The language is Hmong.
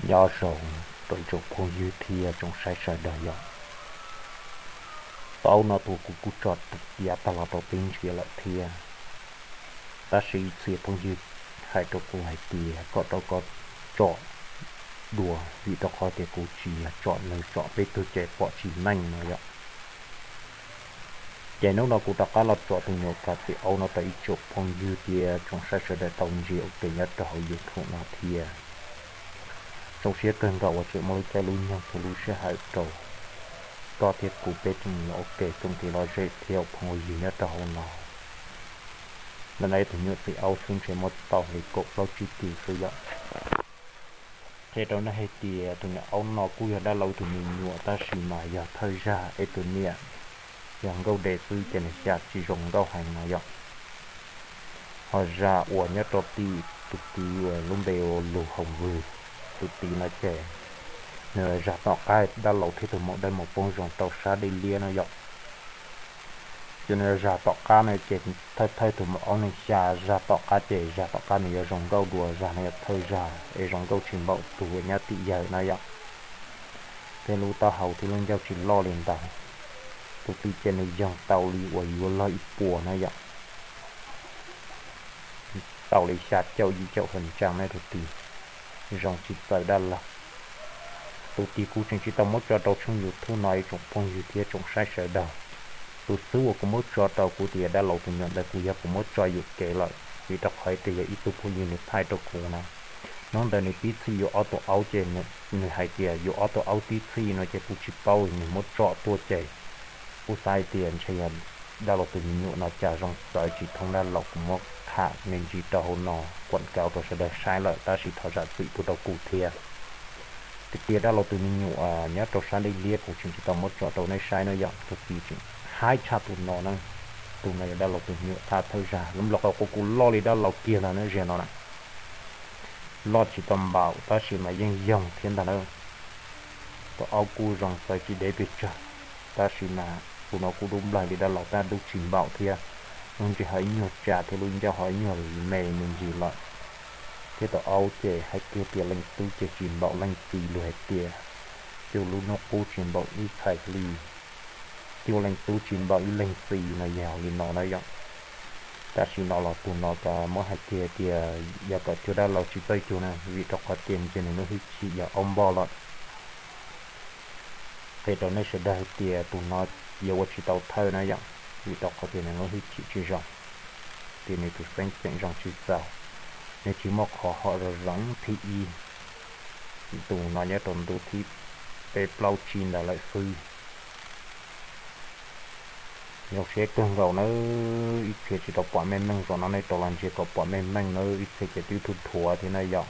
Nyob zoo rau ib tsoom phooj ywg thiab tsoom saib sawv daws yom. Tau no tus kuv kuj tso tiav tag los rau peb ntsia lawm thiab, tab sis ib txhia phooj ywg hais rau kuv hais tias kom rau koj tsom dua, vim rau qhov tias kuv tsis yog tsom nws, tsom peb tug ces pom tsis meej no yom. Ces hnub no kuv rov qab los tsom tus nyuam kav txiv aub no rau ib tsoom phooj ywg thiab tsoom saib sawv daws tau ntsia ua ke nyob rau hauv YouTube no thiab. Zoo siab kawg nkaus uas tseem muaj lub caij lub nyoog thiab lub sij hawm rau koj thiab kuv peb tseem ua ke koom tes lom zem thiab ua phooj ua ywg nyob rau hauv no. Ntawm no ib tug nyuam txiv aub xwb ntshe muaj tau li kaum plaub tsib kis xwb yom. Qhia rau nej hais tias tus nyuam aub no kuj yog dab laug tus me nyuam tab sis mas yog thawj zag es tus niam yog nkauj dev xwb ces nws xya tsis zoo nkauj heev no yom. Ho zag uas nyob rau tim tus txiv uas lub npe ua Lug Hoos Vwg, tus txiv no ces nws zag tom qab dab laug thiab tus maum dawb maum poob zoo rau sab dej liab no yom. Ces nws zag tom qab no ces thawj thawj tus maum aub nws xya zag tom qab ces zag tom qab nws yuav zoo nkauj dua, zag no yog thawj zag es zoo nkauj tsis npaum tus uas nyob tim yawg no yom. Thiab lub taub hau thiab lub ncauj tsis loj li ntawd. Tus txiv ces nws yoog tau li uas yuav luag ib puas na yom, tau li xya caum yim caum feem ntsa na tus txiv, zoo tsis txawv dab laug. Tus txiv kuv tseem tsis tau muab tso rau tshooj YouTube no ib tsoom phooj ywg thiab tsoom saib sawv daws. Tus xub uas kuv muab tso rau kuv tias dab laug tus nyuam ntawd kuv yog kuv muab tso yuam kev lawm vim rau qhov tias yog ib tug phooj ywg nws thaij rau kuv na. Hnub ntawd nws pib txhij yuav ob tug aub ces nws hais tias yuav ob tug aub tib txhij no ces kuv tsis paub nws muab tso tuaj ces kuv xav hais tias ntshe yog dab laug tus me nyuam no cas zoo txawv tsis thoob dab laug, kuv muab tham me ntsis rau hauv no kuam kauv rau sawv daws saib lawm tab sis thov zam txim pub rau kuv thiab. Tias tias dab laug tus me nyuam nyob rau sab dej liab kuv tseem tsis tau muab tso rau nej saib na yom, tus txiv tseem haib tshaj tus no na. Tus no yog dab laug tus me nyuam thab thawj zag, lub nplooj qau kuj loj li dab laug kiag ntag na, zag no na. Loj tsis tau npaum tab sis mas yeej yoog thiab ntag na. Tus aub kuj zoo txawv tsis deb pes tsawg, tab sis mas tus no kuj dub nplaig li dab laug tab dub tsis npaum thiab. Lub ntsej ho ib nyuag tsa thiab lub ncauj ho ib nyuag me me ntsis lawm. Thiab tus aub ces hais kiag tias leej tub ces tsis npaum leej txiv, luag hais tias cuag lub hnub qub tsis npaum ib txhais hli, cuag leej tub tsis npaum ib leeg txiv no yog li no na yom. Tam sim no los tus no cas muab hais kiag tias yog kom cuag dab laug tsis txawj cuag na, vim rau qhov tias ntshe nws lub hwj chim yog aub npoj lawm. Qhia rau nej sawv daws hais tias tus no yuav ua tsis tau thawj na yom, vim rau qhov tias nws lub hwj chim tsis zoo, tias nws tus xeeb ceem zoo tsis txaus, nws tsis muaj qhov hom zoo zoo thib ib. Tus no nyob rau ntu thib peb plaub tsib ntawd lawm xwb. Zoo siab kawg nkaus nawb, ib txhia tsis tau pom meej meej, zaum no nej rov los ntsia kom pom meej meej nawb, ib txhia ces twb dhuav thiab na yom.